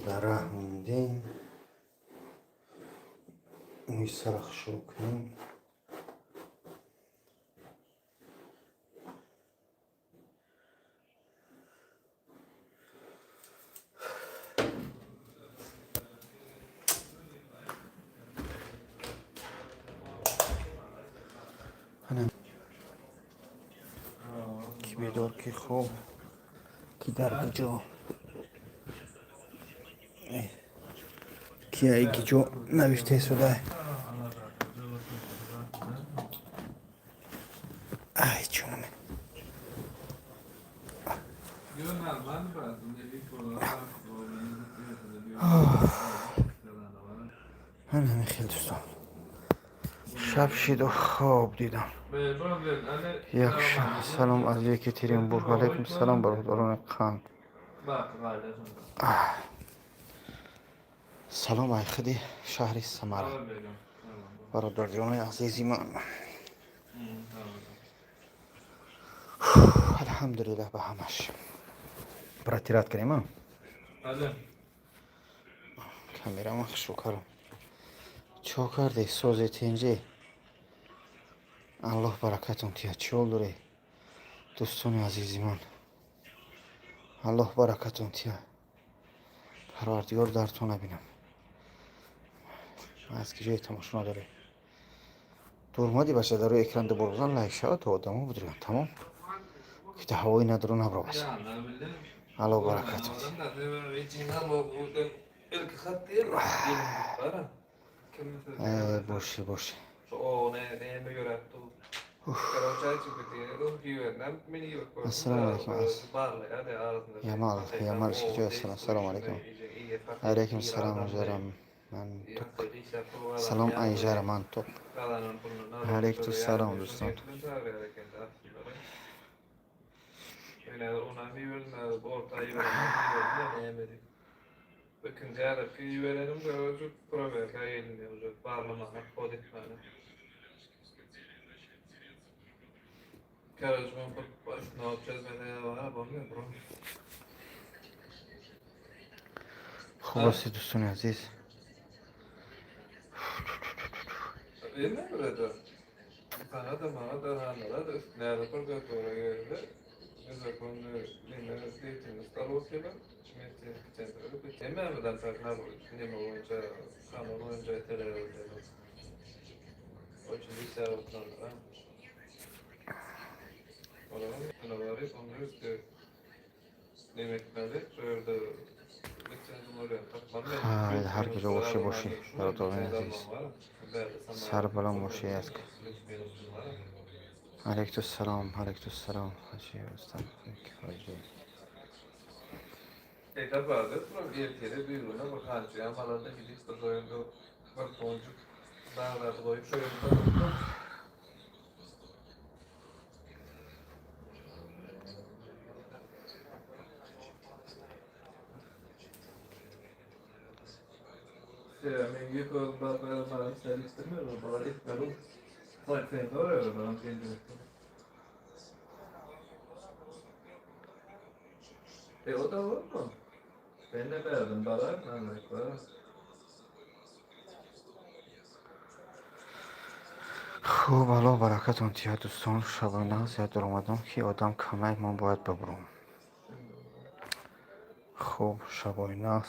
Дар раҳ мондем. Мӯи сара хушрӯ кунем. Ки бедор, ки хоб, ки дар куҷо, ки ай киҷо навиштаисодай. Ай, чунаме. Ҳамин хел, дӯстон, шаб шиду хоб дидам. Як салом аз Екатеринбург. Алайкум салом, бародарони қанд. Салом ай худи шаҳри Самара, бародарҷонои азизи ман. Алҳамдулиллаҳ ба ҳамаш. Протирать кардем, а камерама хушрӯ кардам. Чо карде, созе, тинҷе? Аллоҳ баракатон диҳад. Чӣ ҳол доред, дӯстони азизи ман? Аллоҳ баракатон диҳад, Парвардигор дардтон набинам. Аз ки ҷое тамошо надоред. Дурмади бача, дар рӯи экран дубор бизан, лайк шавад, то одамо бидуранд. Тамом, ки ҳавои надору набробас. Аллоҳ баракатон диҳад. Боши, боши. Ассалому алайкум. Ямал, Ямал, ассалому алайкум. Алайкум салом, жарам мантук. Салом, ай жара мантук. Алайкум салом, дӯстон. Хуб ҳастед, дӯстони азиз? Ҳар куҷо бошӣ, бошӣ, бародарони азиз, сарбаланд бошӣ. Алайкум салом, алайкум салом, ҳоҷи Рустам ҳоҷи. Хуб, Аллоҳ баракатон диҳад, дӯстон. Шабои нағз. Як даромадам, ки одам камай, ман бояд бибурам. Хуб, шабои нағз.